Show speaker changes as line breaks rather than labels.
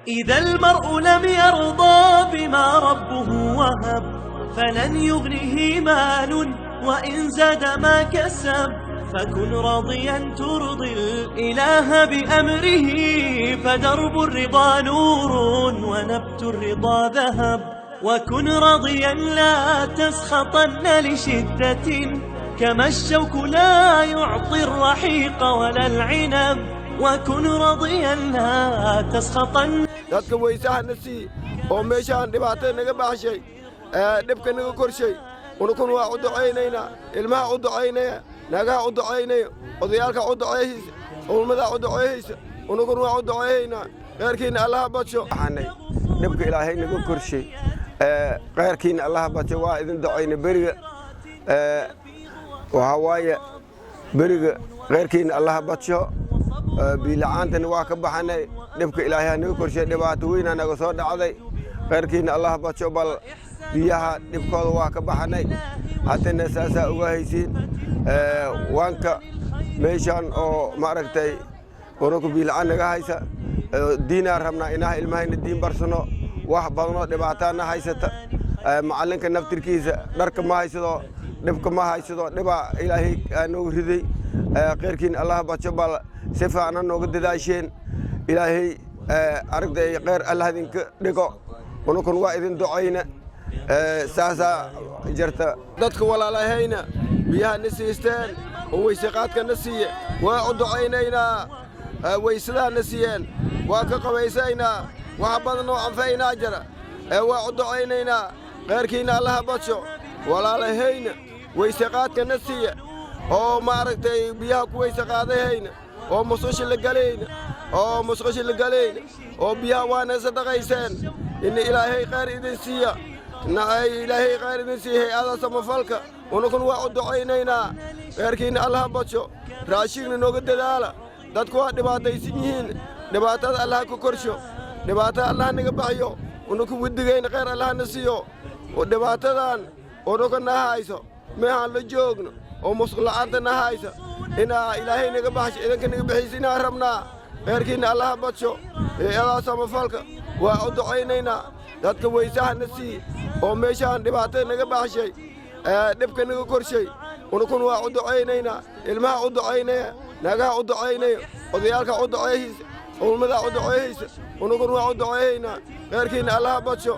إذا المرء لم يرضى بما ربه وهب، فلن يغنه مال وإن زاد ما كسب. فكن راضيا ترضي الإله بأمره، فدرب الرضا نور ونبت الرضا ذهب. وكن راضيا لا تسخطن لشدة، كما الشوك لا يعطي الرحيق ولا العنب. وكن راضيا لا تسخطن.
Dadka weysaha na sii oo meeshaan dhibaatada naga baxshay, dhibka naga korshay, unukun waa u ducaynaynaa. Ilmaha u ducaynaya, naagaha u ducaynayo, odayaalka u duceeyhaysa, ulmadaa u duceeyhaysa, unukun waa u duceehaynaa. Khayrkiinna Allaha badsho. Waxaanay dhibka Ilaahay naga korshay, khayrkiinna Allaha badsho. Waa idin ducaynay beriga. Waxaa waaye beriga khayrkiinna Allaha badsho. Biila'aantana waa ka baxanay. Dhibka Ilaahay ha naga korshay. Dhibaato weynaa naga soo dhacday. Khayrkiinna Allaha badsho. Bal biyaha dhibkooda waa ka baxanay haddana, saasaa uga haysiin waanka meeshaan oo maaragtay unuku biila'aan naga haysa. Diinaa rabnaa inaha ilmahayna diin barsano. Wax badanoo dhibaataana haysata. Macallinka naftirkiisa dharka ma haysado, dhibka ma haysado. Dhibaa Ilaahay nooga riday. Khayrkiin Allaha badsho. Bal si fiicna nooga dadaasheen. Ilaahay aragtay khayr Allah idinka dhigo. Unukun waa idin ducayna. Saasaa jirta. Dadka walaalahayna biyaha na siisteen oo weyseqaadka na siiye, waa u ducaynaynaa. Weysadaa na siiyeen, waa ka qabaysaynaa. Wax badan oo anfaynaa jira. Waa u ducaynaynaa. Khayrkiinna Allaha badsho. Walaalahayna weyseqaadka na siiya oo maaragtay biyaha ku weyse qaadahayna oo musqusha la galayna oo biyaha waana sadaqayseen, in Ilaahay khayr idin siiya. Ilaahay khayr idin siiya. Hay-ada samafalka unukun waa u ducaynaynaa. Khayrkiinna Allaha badsho. Raashinna nooga dadaala. Dadku waa dhibaataysan yihiin. Dhibaatada Allaha ku korsho, dhibaatada Allaha naga baxiyo. Unuku widdigayna khayr Allaha na siiyo. Dhibaatadan unuka na hayso meexaan la joogno oo musqul la'aanta na haysa, inaa Ilaahay naga baxsho, idinka naga bixiisa inaa rabnaa. Khayrkiinna Allaha badsho. Hay-adaha samafalka waa u ducaynaynaa. Dadka weysaha na sii oo meeshaan dhibaatada naga baxshay, dhibka naga korshay, unukun waa u ducaynaynaa. Ilmaha u ducaynaya, naagaha u ducaynaya, odayaalka u duceeyhaysa, ulmadaa u duceeyhaysa, unukun waa u duceehaynaa. Khayrkiinna Allaha badsho.